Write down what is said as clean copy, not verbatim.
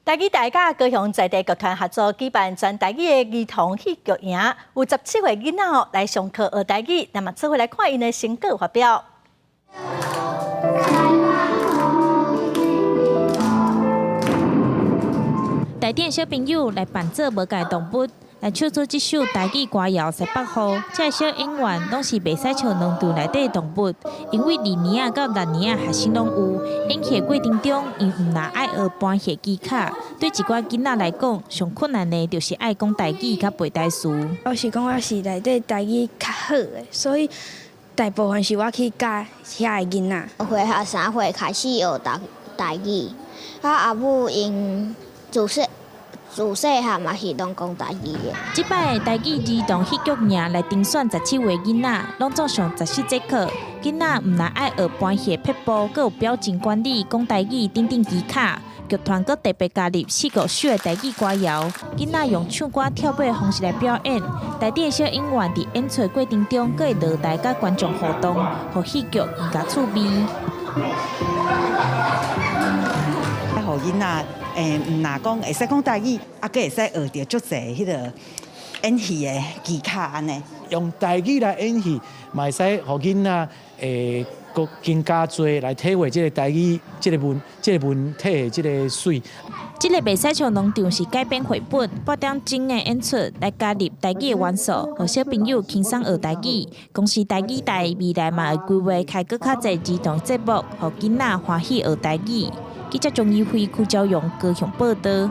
台語台佮高雄在地劇團合作舉辦全台語的兒童戲劇營，有17歲囡仔來上課學台語，咱嘛做伙來看𪜶的成果發表。台頂小朋友來扮做無仝動物，來唱出這首台語歌謠《西北雨》。這个小演員攏是袂使笑農場內底動物，因為二年仔到六年仔學生攏有。演戲過程中，𪜶毋但愛學搬戲技巧，對一寡囡仔來講，上困難的就是愛講台語佮背台詞。我是講我是內底台語較好的，所以大部分是我去教遐个囡仔。會學3歲開始學台台語，啊阿母𪜶自細自細漢嘛是攏講台語的。這擺台語兒童戲劇營來甄選17位囡仔，攏總上14節課。囡仔毋但愛學搬戲撇步，閣有表情管理、講台語等等技巧。劇團閣特別加入四五首的台語歌謠，囡仔用唱歌跳舞的方式來表演。台頂的小演員佇演出過程中，閣會落台佮觀眾互動，予戲劇更加趣味。予囡仔，毋若講會使講台語，啊，閣會使學著足濟彼个演戲的技巧按呢。用台語來演戲，嘛會使予囡仔閣更加濟來體會這个台語這个文這个文體的這个媠。這个袂使笑農場是改編繪本，半點鐘的演出來加入台語的元素，予小朋友輕鬆學台語。公視台語台未來嘛會規劃開閣較濟兒童節目，予囡仔歡喜學台語。記者鍾怡輝、柯昭陽高雄報導。